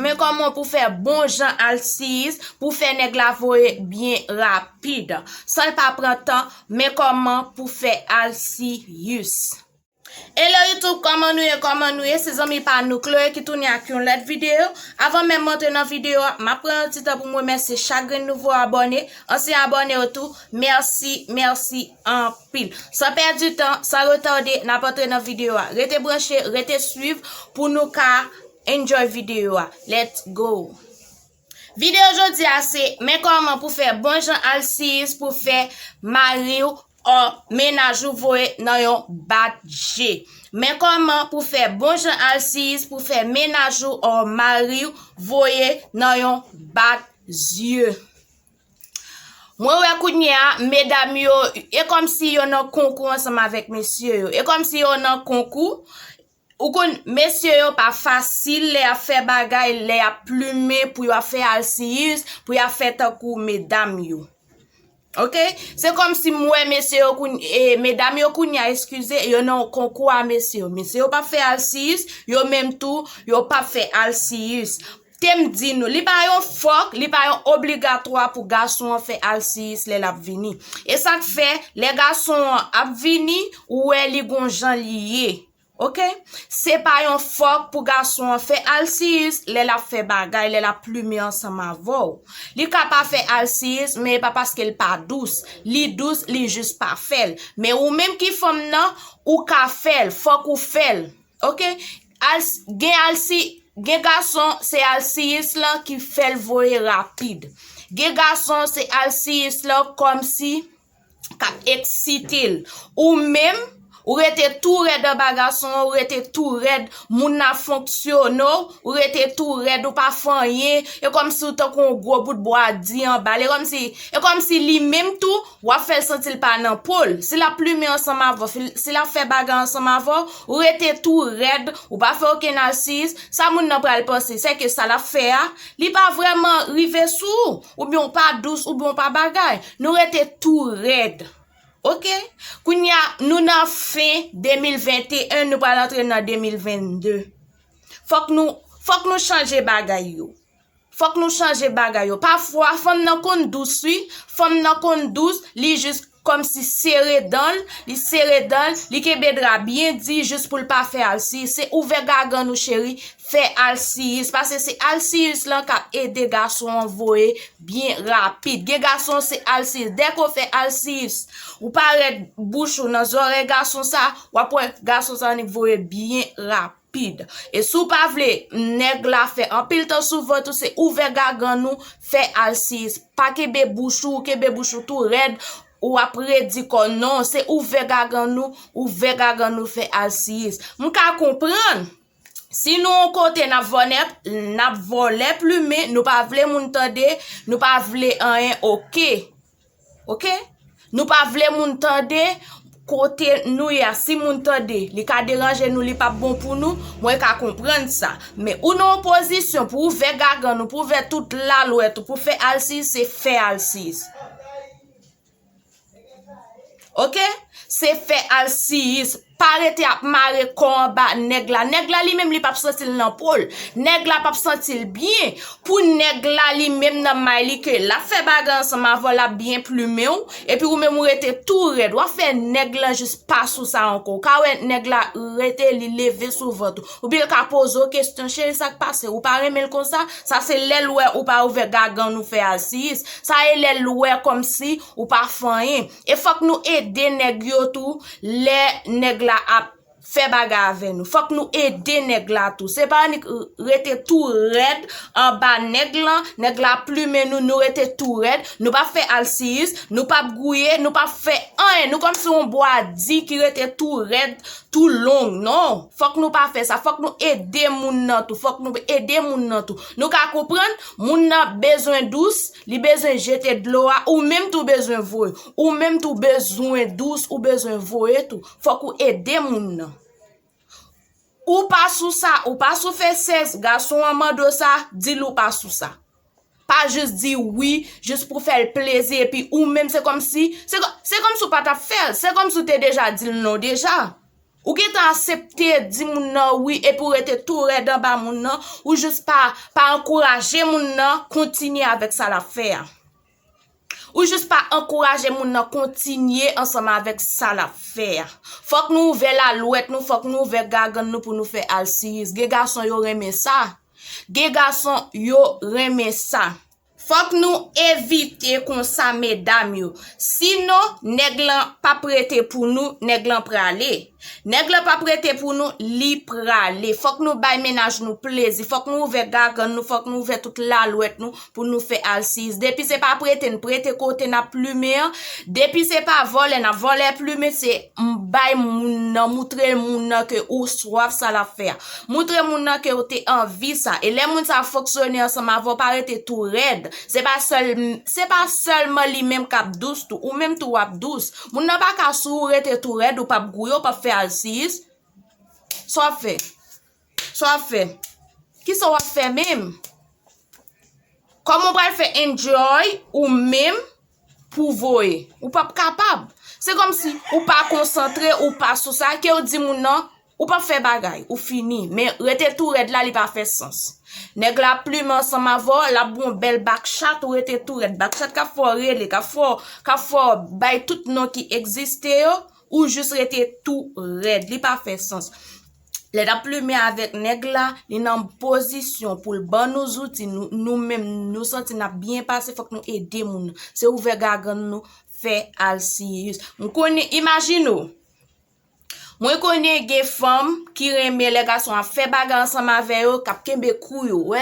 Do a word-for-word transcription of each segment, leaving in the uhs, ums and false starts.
Men kòman pou fè bon jan alsiyis pou fè nèg la voye byen rapid. San l pa pran tan, men kòman pou fè alsiyis. Hello YouTube, kòman nou ye, kòman nou ye? Se zanmi pa nou Chloé ki tounen ak yon lòt videyo. Avan menm m antre nan videyo a, m ap pran yon ti tan pou m remèsye chak grenn nouvo abòne, ansyen abòne yo tou. Mèsi, mèsi anpil. San pèdi tan, san retade, n ap antre nan videyo a. Rete branche, rete swiv pou nou ka enjoy videyo a. Let's go! Videyo jodi a se, men kòman pou fè bon jan alsiyis pou fè mari w or mennaj ou voye nan yon bat je. Men kòman pou fè bon jan alsiyis pou fè mennaj ou or mari w voye nan yon bat zye. Mwen wè kounye a, medam yo, e kòmsi yo nan konkou ansanm avèk mesye yo. E kòmsi yo nan konkou. Ou konn, mesye yo pa fasil lè y ap fè bagay, lè y ap plimen, pou y ap fè alsiyis, pou y ap fè tankou medam yo. Oke? Se kòmsi m wè mesye yo koun-, e, medam yo kounye a, eskize, yo nan konkou a mesye yo. Mesye yo p ap fè alsiyis, yo menm tou, yo p ap fè alsiyis. Te m di nou, li pa yon fòk, li pa yon obligatwa pou gason an fè alsiyis lè l ap vini. E sa k fè, lè gason an ap vini, ou wè li gon jan li ye. Oke? Se pa yon fòk pou gason an fè alsiyis lè l ap fè bagay, lè l ap plimen ansanm avè w. Li ka pa fè alsiyis, men e pa paske l pa dous. Li dous, li jis pa fè l. Men ou menm ki fanm nan, ou ka fè l, fòk ou fè l. Oke? Als-, gen alsi-, gen gason, se alsiyis lan ki fè l voye rapid. Gen gason, se alsiyis lan kòmsi k ap eksite l. Ou menm, ou rete tou rèd anba gason an, ou rete tou rèd, moun nan ap fonksyone w, ou rete tou rèd, ou pa fè anyen, e kòmsi w tankou yon gwo bout bwa di anba l, e kòmsi, e kòmsi li menm tou, w ap fè l santi l pa nan po l. Si l ap plimen ansanm avè w, si l ap fè bagay ansanm avè w, ou rete tou rèd, ou pa fè okenn alsiyis, sa moun nan pral panse, sèke sa l ap fè a, li pa vrèman rive sou ou, oubyen w pa dous, oubyen w pa bagay. Nou rete tou rèd. Oke? Kounye a, nou nan fen de mil venteyen, nou pral antre nan de mil vennde. Fòk nou, fòk nou chanje bagay yo. Fòk nou chanje bagay yo. Pafwa, fanm nan konn dous, wi. Fanm nan konn dous, li jis kòmsi sere dan l, li sere dan l, li kenbe dra byen di jis pou l pa fè alsiyis. Se ouvè gagann ou, cheri, fè alsiyis. Paske se alsiyis lan k ap ede gason an voye byen rapid. Gen gason, se alsiyis. Dèke w fè alsiyis, ou parèt bouch ou nan zòrèy gason sa, w ap wè gason sa annik voye byen rapid. E si w pa vle nèg la fè anpil tan sou vant ou, se ouvè gagann ou, fè alsiyis. Pa kenbe bouch ou, kenbe bouch ou tou rèd, ou ap redi kò w. Non, se ouvè gagann ou, ouvè gagann ou, fè alsiyis. M ka konprann, si nou yon kote n ap vòlè, n ap vòlè plimen, nou pa vle moun tande, nou pa vle anyen, oke. Oke? Nou pa vle moun tande kote nou ye a. Si moun tande, li ka deranje nou, li p ap bon pou nou, mwen ka konprann sa. Men ou nan yon pozisyon pou ouvè gagann ou, pou ouvè tout lalwèt ou, pou fè alsiyis, se fè alsiyis. Oke? Se fè alsiyis. Pa rete ap mare kò w anba nèg la. Nèg la li menm li p ap santi l nan po l. Nèg la p ap santi l byen. Pou nèg la li menm nan may li ke l ap fè bagay ansanm avè w, l ap byen plimen w. Epi ou menm ou rete tou rèd. W ap fè nèg la jis pa sou sa ankò. Ou ka wè nèg la rete li leve sou vant ou. Oubyen l ka poze w kesyon, cheri, sa k pase? Ou pa renmen l konsa? Sa se lè l wè ou pa ouvè gagann ou fè alsiyis. Sa e lè l wè kòmsi ou pa fè anyen. E fòk nou ede nèg yo tou lè nèg la ap fè bagay avè nou. Fòk nou ede nèg la tou. Se pa annik rete tou rèd anba nèg lan, nèg la plimen nou, nou rete tou rèd, nou pa fè alsiyis, nou p ap gouye, nou p ap fè anyen. Nou kòmsi yon bwa di ki rete tou rèd, tou long. Non, fòk nou pa fè sa. Fòk nou ede moun nan tou. Fòk nou ede moun nan tou. Nou ka konprann, moun nan bezwen dous, li bezwen jete dlo a, ou menm tou bezwen voye. Ou menm tou bezwen dous, ou bezwen voye tou. Fòk ou ede moun nan. Ou pa sou sa, ou pa sou fè sèks, gason an mande w sa, di l ou pa sou sa. Pa jis di wi, jis pou fè l plezi, epi ou menm se kòmsi, se kò-, se kòmsi w pa t ap fè l, se kòmsi w te deja di l non deja. Ou gentan asepte di moun nan wi, epi ou rete tou rèd anba moun nan, ou jis pa, pa ankouraje moun nan kontinye avèk sa l ap fè a. Ou jis pa ankouraje moun nan kontinye ansanm avèk sa l ap fè a. Fòk nou ouvè lalwèt nou, fòk nou ouvè gagann nou pou nou fè alsiyis. Gen gason yo renmen sa. Gen gason yo renmen sa. Fòk nou evite konsa, medam yo. Sinon, nèg lan p ap rete pou nou, nèg lan prale. Nèg lan p ap rete pou nou, li prale. Fòk nou bay mennaj nou plezi. Fòk nou ouvè gagann nou, fòk nou ouvè tout lalwèt nou pou nou fè alsiyis. Depi se pa prete n prete kote n ap plimen an, depi se pa vòlè n ap vòlè plimen, se m bay moun nan, moutre moun nan ke ou swaf sa l ap fè a. Moutre moun nan ke ou te anvi sa. E lè moun sa ap fonksyone ansanm avè w, pa rete tou rèd. Se pa sèl, se pa sèlman li menm k ap dous tou, ou menm tou w ap dous. Moun nan pa ka sou ou rete tou rèd, ou p ap gouye, ou p ap fè alsiyis. Sa w ap fè? Sa w ap fè? Kisa w ap fè menm? Kòman w pral fè enjoy ou menm pou voye? Ou p ap kapab. Se kòmsi ou pa konsantre, ou pa sou sa, ke w di moun nan, ou p ap fè bagay, ou fini. Men rete tou rèd la, li pa fè sans. Nèg la ap plimen ansanm avè w, l ap ba w yon bèl bakchat, ou rete tou rèd. Bakchat k ap fè w rele, k ap fè w, k ap fè w bay tout non ki egziste yo, ou jis rete tou rèd. Li pa fè sans. Lè n ap plimen avèk nèg la, li nan pozisyon pou l ban nou zouti, nou, nou menm, nou santi n ap byen pase, fòk nou ede moun nan. Se ouvè gagann nou, fè alsiyis. M konnen, imajine w. Mwen konnen gen fanm ki renmen lè gason ap fè bagay ansanm avè yo, k ap kenbe kou yo, wè.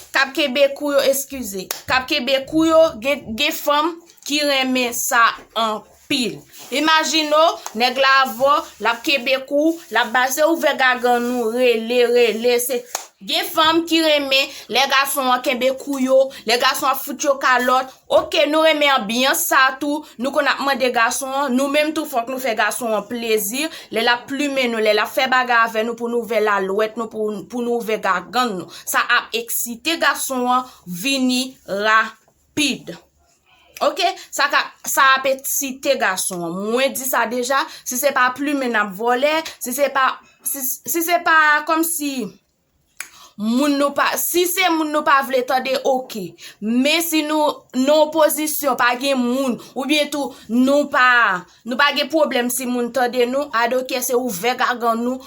K ap kenbe kou yo, eskize. K ap kenbe kou yo, gen, gen fanm ki renmen sa anpil. Imajine w, nèg la avè w, l ap kenbe kou, l ap ba, se ouvè gagann nou, rele, rele, se, gen fanm ki renmen lè gason an kenbe kou yo, lè gason ap fout yo kalòt. Oke, nou renmen anbyans sa tou, nou konn ap mande gason an, nou menm tou fòk nou fè gason an plezi, lè l ap plimen nou, lè l ap fè bagay avè nou pou nou ouvè lalwèt nou, pou, pou nou ouvè gagann nou. Sa ap eksite gason an vini rapid. Oke? Sa ka, sa ap eksite gason an. Mwen di sa deja, si se pa plimen n ap vòlè, si se pa, si, si se pa kòmsi moun nou pa, si se moun nou pa vle tande, oke. Men si nou, nou nan opozisyon, pa gen moun, oubyen tou, nou pa, nou pa gen pwoblèm si moun tande nou, I don't care, se ouvè gagann nou,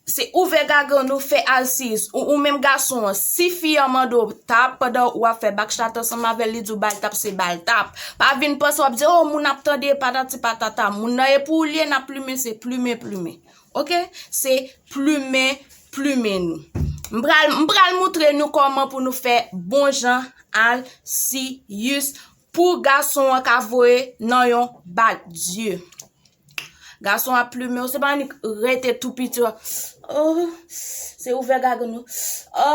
se ouvè gagann nou, fè alsiyis. Ou, ou menm gason an, si fi an mande w tap, pandan w ap fè bakchat ansanm avè l, li di w ba l tap, se ba l tap. Pa vin panse w ap di, o, moun ap tande, patati patata. Moun nan e pou w li ye, n ap plimen, se plimen, plimen. Oke? Se plimen, plimen nou. M pral, m pral moutre nou kòman pou nou fè bon jan alsiyis pou gason an ka voye nan yon bat zye. Gason ap plimen w, se pa annik rete tou piti, o, se ouvè gagann nou. O,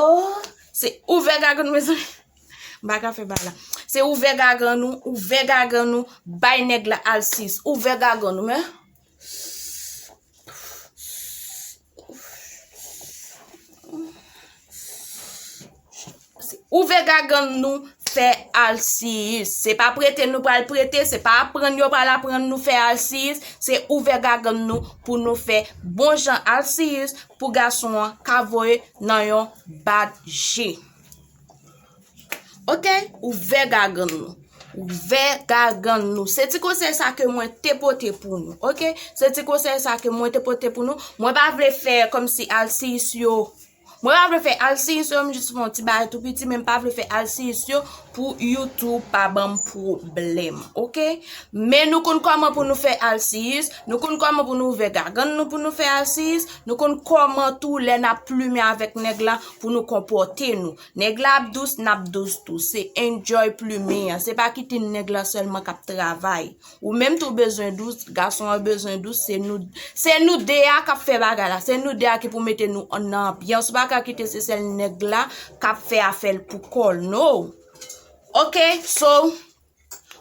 o, se ouvè gagann nou, mezanmi. M pa ka fè bagay la. Se ouvè gagann nou, ouvè gagann nou, bay nèg la alsiyis, ouvè gagann nou, men. Ouvè gagann nou, fè alsiyis. Se pa prete nou pral prete, se pa aprann yo pral aprann nou fè alsiyis, se ouvè gagann nou pou nou fè bon jan alsiyis pou gason an ka voye nan yon bat zye. Oke? Ouvè gagann nou. Ouvè gagann nou. Se ti konsèy sa ke mwen te pote pou nou. Oke? Se ti konsèy sa ke mwen te pote pou nou. Mwen pa vle fè kòmsi alsiyis yo. Mwen pa vle fè alsiyis yo, m jis fè yon ti bagay tou piti, men m pa vle fè alsiyis yo pou YouTube pa ban m pwoblèm. Oke? Men nou konn kòman pou nou fè alsiyis, nou konn kòman pou nou ouvè gagann nou pou nou fè alsiyis, nou konn kòman tou lè n ap plimen avèk nèg la pou nou konpòte nou. Nèg la ap dous, n ap dous tou. Se enjoy plimen an. Se pa kite nèg la sèlman k ap travay. Ou menm tou bezwen dous, gason an bezwen dous, se nou, se nou de a k ap fè bagay la. Se nou de a ki pou mete nou an, nan anbyans. Ou pa ka kite se sèl nèg la k ap fè afè l pou kò l, no. Oke, so,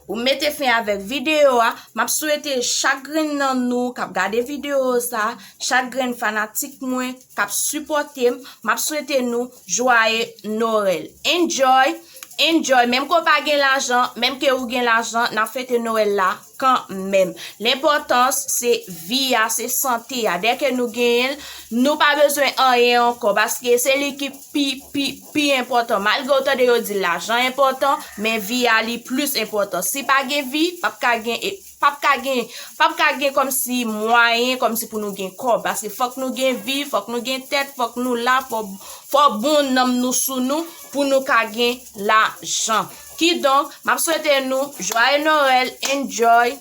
ou mete fen avèk videyo a. M ap swete chak grenn nan nou k ap gade videyo sa, chak grenn fanatik mwen k ap sipòte m, m ap swete nou jwaye Nwèl. Enjoy, enjoy, menm ke w pa gen lajan, menm ke ou gen lajan, n ap fete Nwèl la kanmenm. Lenpòtans se vi a, se sante a. Dèke nou genyen l, nou pa bezwen anyen ankò, paske se li ki pi, pi, pi enpòtan. Malgre w tande yo di lajan enpòtan, men vi a li plis enpòtan. Si pa gen vi, p ap ka gen, p ap ka gen, p ap ka gen kòmsi mwayen, kòmsi pou nou gen kòb. Paske fòk nou gen vi, fòk nou gen tèt, fòk nou la, fò, fò bon nanm nou sou nou pou nou ka gen lajan. Kidonk, m ap swete nou Joyeux Noël, enjoy.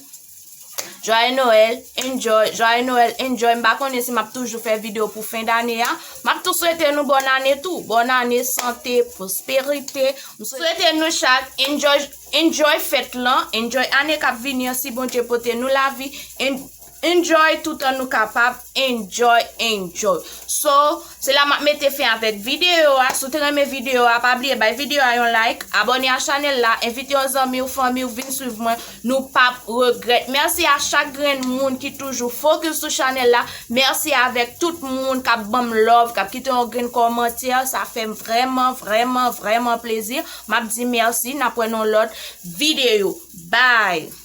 Joyeux Noël, enjoy. Joyeux Noël, enjoy. M pa konnen si m ap toujou fè videyo pou fen dane a. M ap tou swete nou bòn ane tou. Bòn ane, sante, pwosperite. M swete nou chak enjoy, enjoy fèt lan, enjoy ane k ap vini an si Bondye pote nou lavi. En-, enjoy toutan nou kapab. Enjoy, enjoy. So, se la m ap mete fen avèk videyo a. Si w te renmen videyo a, pa bliye bay videyo a yon like, abòne a chanèl la, envite yon zanmi w, fanmi w vin swiv mwen. Nou p ap regrèt. Mèsi a chak grenn moun ki toujou fokis sou chanèl la. Mèsi avèk tout moun k ap ban m love, k ap kite yon grenn kòmantè. Sa fè m vrèman, vrèman, vrèman plezi. M ap di mèsi. N ap wè nan lòt videyo. Bye!